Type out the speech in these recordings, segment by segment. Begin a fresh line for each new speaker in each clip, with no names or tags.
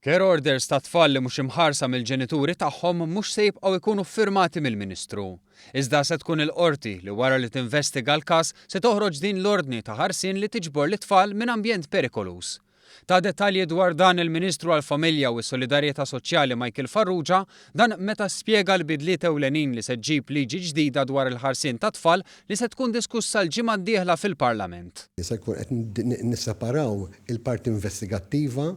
Care orders ta' tfal li mhux imħarsa mill-ġenituri tagħhom mhux se jibqgħu jkunu ffirmati mill-Ministru. Iżda se tkun il-Qorti li wara li tinvestiga l-każ se toħroġ din l-ordni ta' ħarsien li tiġbor lit-tfal minn ambjent perikoluż. Ta dettalji dwar dan il-Ministru għall-Familja u s-Solidarjetà Soċjali Michael Farrugia, dan meta spjega l-bidliet ewlenin li se ġġib liġi ġdida dwar il-ħarsien tat-tfal li se tkun diskussa l-ġimgħa d-dieħla fil-Parlament.
Se nkun qed nisseparaw il-parti investigattiva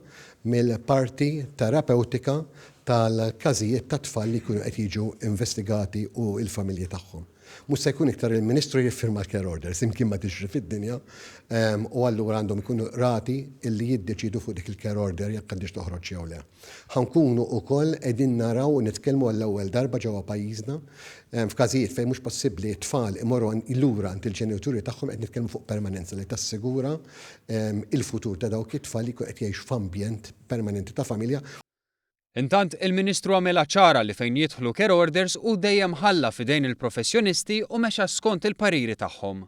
mill-parti terapewtika tal-każijiet ta' tfal li jkunu qed jiġu investigati u l-familji tagħhom. Mhux se jkun iktar il-Ministru jiffirma l-care orders, imkien ma tiġri fid-dinja, u allura għandhom ikunu qrati illi jiddeċiedu fuq dik il-care order jekk għandhiex toħroġ jew le. Ħa nkunu wkoll qegħdin naraw u nitkellmu għall-ewwel darba ġewwa pajjiżna f'każijiet fejn mhux possibbli t-tfal imorru lura għand il-ġenituri tagħhom, qed nitkellmu fuq permanenza li tassigura il-futur ta' dawk it-tfal li jkunu qed jgħixu f'ambjent permanenti ta' familja.
Intant, il-Ministru għamilha ċara li fejn jidħlu care orders hu dejjem ħalla f'idejn il-professjonisti u mexa skont il-pariri tagħhom.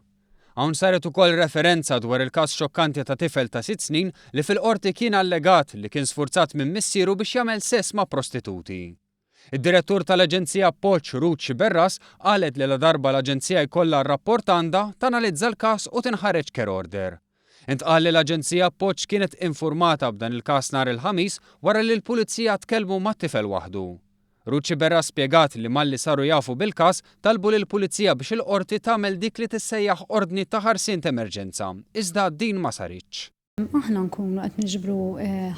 Hawn saret ukoll referenza dwar il-każ xokkanti ta' tifel ta' sitt snin li fil-Qorti kien allegat li kien sfurzat minn missieru biex jagħmel sess ma' prostituti. Id-Direttur tal-Aġenzija Appoġġ Ruth Sciberras qalet li ladarba l-Aġenzija jkollha r-rapport għandha tanalizza l-każ u tinħareġ care order. Intqal li l-Aġenzija Appoġġ kienet infurmata b'dan il-każ nhar il-Ħamis wara li l-Pulizija tkellmu mat-tifel waħdu. Ruth Sciberras spjegat li malli saru jafu bil-każ talbu lill-Pulizija biex il-Qorti tagħmel dik li tissejjaħ ordni ta' ħarsien t'emerġenza, iżda din ma saritx.
Aħna nkunu qed niġbru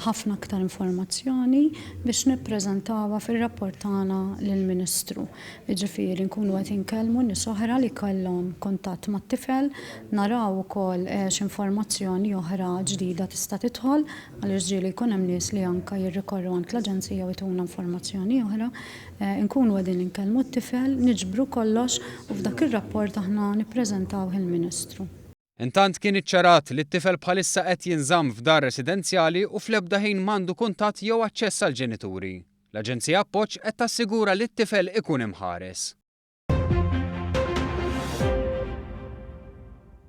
ħafna aktar informazzjoni biex nippreżentawha fir-rapport tagħna lill-Ministru. Jiġifieri nkunu qed inkellmu nies oħra li kellhom kuntatt mat-tifel, naraw ukoll x'informazzjoni oħra ġdida tista' tidħol għaliex ġieli jkun hemm nies li anke jirrikorru għand l-aġenzija u jtuna informazzjoni oħra. Inkunu qegħdin inkellmu t-tifel, niġbru kollox u f'dak ir-rapport aħna nippreżentawh il-Ministru.
Intant kien iċċarat li t-tifel bħalissa qed jinżamm f'dar residenzjali u fl-ebda ħin m'għandu kuntatt jew aċċess għall-ġenituri. L-Aġenzija Appoġġ qed tassigura li t-tifel ikun imħares.